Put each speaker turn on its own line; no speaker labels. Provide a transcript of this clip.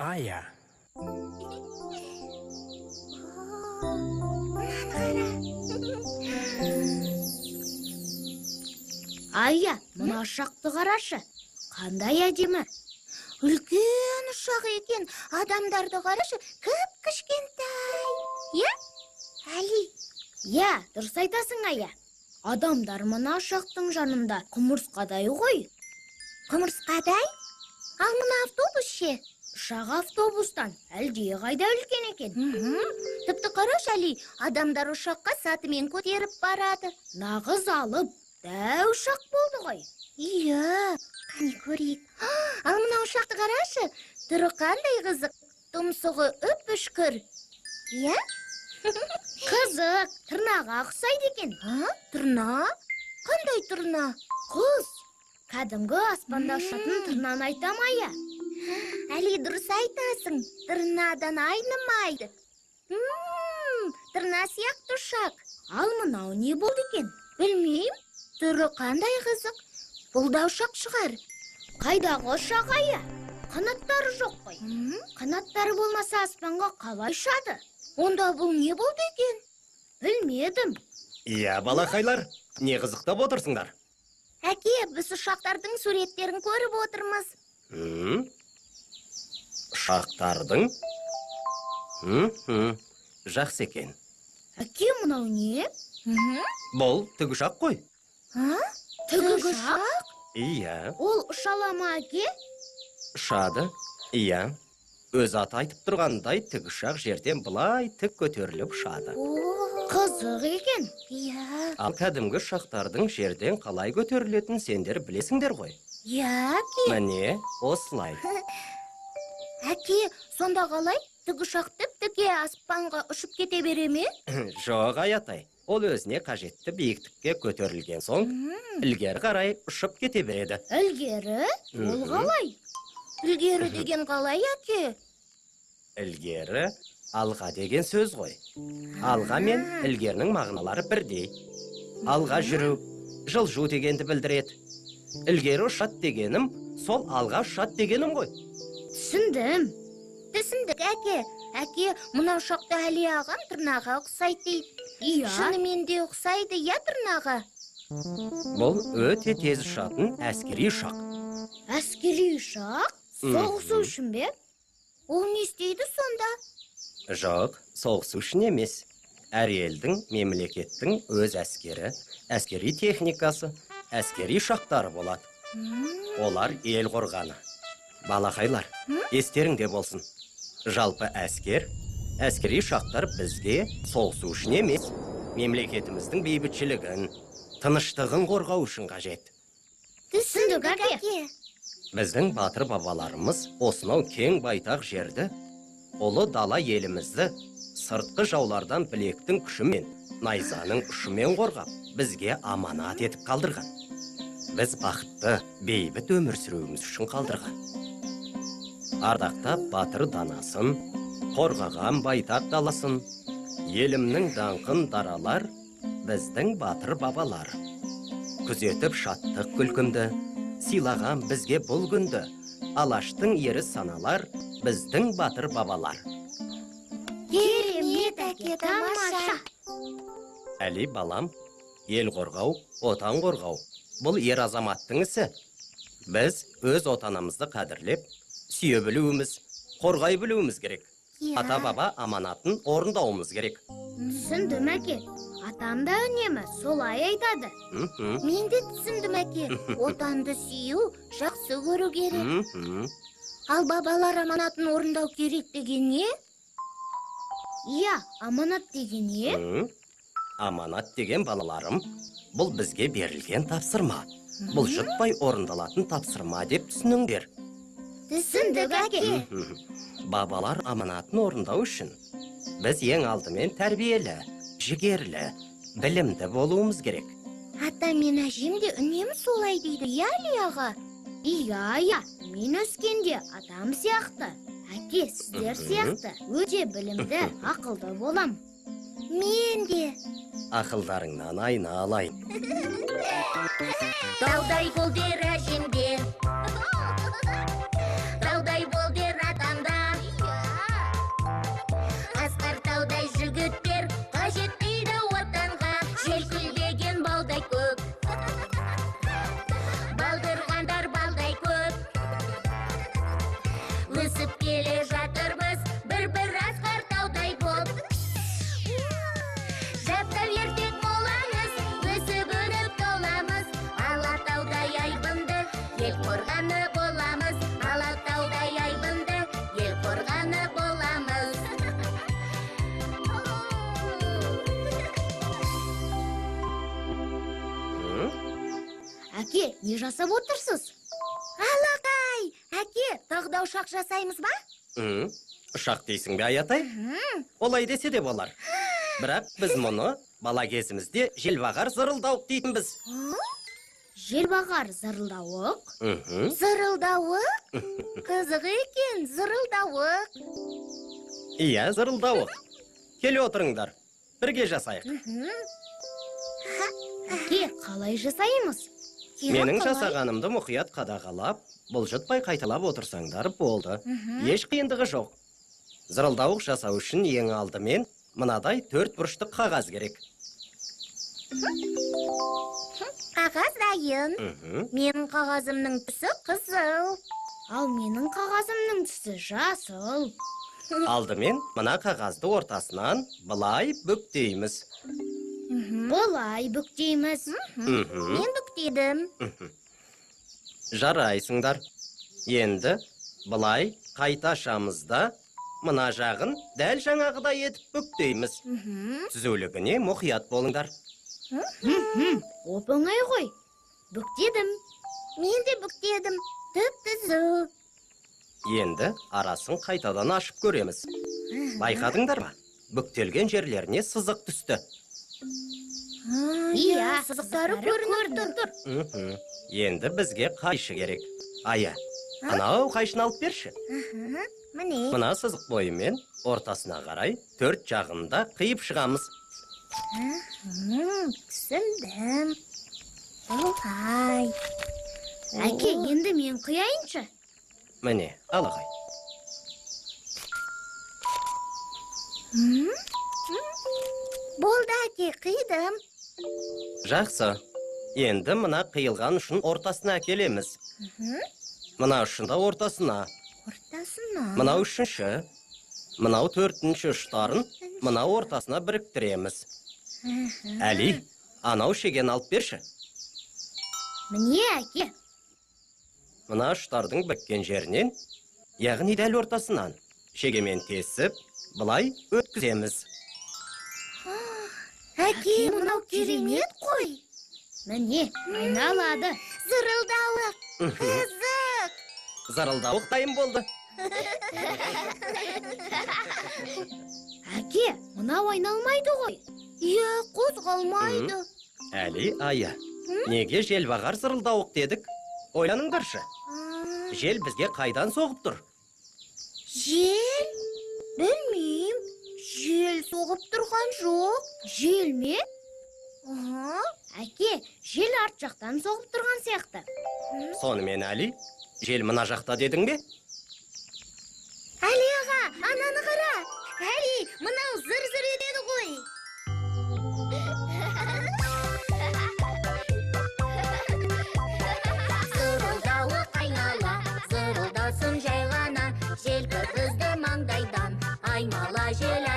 Ая.
Мынаны қара.
Ая, мына ұшақты қарашы. Қандай әдемі.
Үлкен ұшақ екен. Адамдарды қарашы, кіп-кішкентай. Иә, Әли?
Иә, дұрыс айтасың, Ая. Адамдар мына ұшақтың жанында құмырсқадай ғой.
Құмырсқадай? Ал мына автобус ше?
Ұшақ автобустан әлде қайда үлкен екен.
Тіпті қарашы, Әли, адамдар ұшаққа сатымен көтеріп барады.
Нағыз алып, дәу ұшақ болды ғой.
Иә, қане көрейік. Ал мына ұшақты қарашы, түрі қандай қызық. Тұмсығы үп-үшкір. Иә?
Қызық, тырнаға ұқсайды екен.
А, тырна? Қандай тырна?
Құс. Кәдімгі аспанда ұшатын тырнаны айтам, Ая.
Әли, дұрыс айтасың. Тырнадан айнымайды. Тырна сияқты ұшақ.
Ал мынау не болды екен?
Білмеймін. Түрі қандай қызық. Бұл да ұшақ шығар.
Қайдағы ұшақ, Ая? Қанаттары жоқ қой. Қанаттары болмаса аспанға қалай ұшады?
Онда бұл не болды екен?
Білмедім.
Иә, балақайлар, не қызықтап отырсыңдар?
Әке, біз ұшақтардың суреттерін көріп отырмыз.
Ұшақтардың? Жақсы екен.
Әке, мынау не?
Бұл тікұшақ қой.
Тікұшақ?
Иә.
Ол ұша ала ма, әке?
Ұшады, иә. Өз аты айтып тұрғандай тікұшақ жерден былай тік көтеріліп ұшады.
Қызық екен.
Иә.
Ал кәдімгі ұшақтардың жерден қалай көтерілетінін сендер білесіңдер ғой.
Иә, әке.
Міне, осылай.
Әке, сонда қалай? Тікұшақ тіп-тіке аспанға ұшып кете бере ме?
Жоқ, Аятай. Ол өзіне қажетті биіктікке көтерілген соң, ілгері қарай ұшып кете береді.
Ілгері? Ол қалай?
Ілгері деген қалай, әке?
Ілгері алға деген сөз ғой. Алға мен ілгерінің мағыналары бірдей. Алға жүру, жылжу дегенді білдіреді. Ілгері ұшат дегенім, сол алға ұшат дегенім ғой.
Түсіндім.
Түсіндік, әке. Әке, мына ұшақты Әли ағам тырнаға ұқсайды дейді.
Иә.
Шынымен де ұқсайды, иә, тырнаға?
Бұл өте тез ұшатын әскери ұшақ.
Әскери ұшақ? Соғысу үшін бе?
Ол не істейді сонда?
Жоқ, соғысу үшін емес. Әр елдің, мемлекеттің өз әскері, әскери техникасы, әскери ұшақтары болады. Олар ел қорғаны. Балақайлар, естеріңде болсын. Жалпы әскер, әскери ұшақтар бізге соғысу үшін емес, мемлекетіміздің бейбітшілігін, тыныштығын қорғау үшін қажет.
Түсіндік, әке.
Біздің батыр бабаларымыз осынау кең байтақ жерді, ұлы дала елімізді сыртқы жаулардан білектің күшімен, найзаның ұшымен қорғап, бізге аманат етіп қалдырған. Біз бақытты, бейбіт өмір сүруіміз үшін қалдырған. Ардақтап батыр данасын, қорғаған байтақ даласын, елімнің даңқын даралар, біздің батыр бабалар. Күзетіп шаттық күлкімді, сыйлаған бізге бұл күнді, алаштың ері саналар, біздің батыр бабалар.
Керемет, әке, тамаша.
Әли балам, ел қорғау, отан қорғау. Бұл ер азаматтың ісі. Біз өз отанымызды қадірлеп, сүйе білуіміз, қорғай білуіміз керек. Ата-баба аманатын орындауымыз керек.
Түсіндім, әке. Атам да үнемі солай айтады.
Мен де түсіндім, әке. Отанды сүю, жақсы көру керек. Ал бабалар аманатын орындау керек деген не?
Иә, аманат деген не?
Аманат деген, балаларым, бұл бізге берілген тапсырма. Бұл жұтпай орындалатын тапсырма деп түсініңдер.
Түсіндік, әке.
Бабалар аманатын орындау үшін біз ең алдымен тәрбиелі, жігерлі, білімді болуымыз керек.
Ата мен әжем де үнемі солай дейді, иә, Әли аға?
Иә, иә, мен өскенде атам сияқты, әке сіздер сияқты өте білімді, ақылды болам.
Мен де.
Ақылдарыңнан айналайын.
Таудай бол дер әжемде, таудай бол дер атамда.
Әке, не жасап отырсыз?
Алақай! Әке, тағы да ұшақ жасаймыз ба?
Ұшақ дейсің бе, Аятай? Олай десе де болар. Бірақ біз мұны бала кезімізде желбағар зырылдауық дейтінбіз.
Желбағар зырылдауық?
Зырылдауық? Қызық екен, зырылдауық.
Иә, зырылдауық. Келе отырыңдар, бірге жасайық.
Әке, қалай жасаймыз?
Менің жасағанымды мұқият қадағалап, бұлжытпай қайталап отырсаңдар болды. Еш қиындығы жоқ. Зырылдауық жасау үшін ең алдымен мынадай 4 бұрышты қағаз керек.
Қағаз дайын. Менің қағазымның түсі қызыл.
Ал менің қағазымның түсі жасыл.
Алдымен мына қағазды ортасынан былай бүктейміз.
Былай бүктейміз.
Мен бүктедім.
Жарайсыңдар. Енді былай қайта ашамыз да, мына жағын дәл жаңағыдай етіп бүктейміз. Түзулігіне мұқият болыңдар.
Оп-оңай ғой. Бүктедім.
Мен де бүктедім. Түп-түзу.
Енді арасын қайтадан ашып көреміз. Байқадыңдар ма? Бүктелген жерлеріне сызық түсті.
Иә,
сызықтары көрініп тұр.
Енді бізге қайшы керек. Ая, анау қайшыны алып берші.
Міне.
Мына сызық бойымен ортасына қарай 4 жағында қиып шығамыз.
Түсіндім. Олай.
Әке, енді мен қияйыншы.
Міне, алағай.
Болды, әке, қидым.
Жақсы. Енді мына қиылған ұшын ортасына әкелеміз. Мына ұшын да ортасына.
Ортасына.
Мынау үшінші, мынау төртінші ұштарын мына ортасына біріктіреміз. Әли, анау шегені алып берші.
Міне, әке.
Мына ұштардың біріккен жерінен, яғни дәл ортасынан, шегемен тесіп, былай өткіземіз.
Әке, мынау керемет қой.
Міне, айналады.
Зырылдауық, қызық.
Зырылдауық дайын болды.
Әке, мынау айналмайды ғой.
Иә, қозғалмайды.
Әли, Ая, неге желбағар зырылдауық дедік? Ойланыңдаршы. Жел бізге қайдан соғып тұр?
Жел? Білмеймін. Жел соғып тұрған жоқ.
Жел ме? Әке, жел арт жақтан соғып тұрған сияқты.
Сонымен, Әли, жел мына жақта дедің бе?
Әли аға, ананы қара. Әли, мынау зыр-зыр етеді ғой. Зырылдауық айнала, зырылдасын жай ғана. Желпі бізді маңдайдан, аймала жел.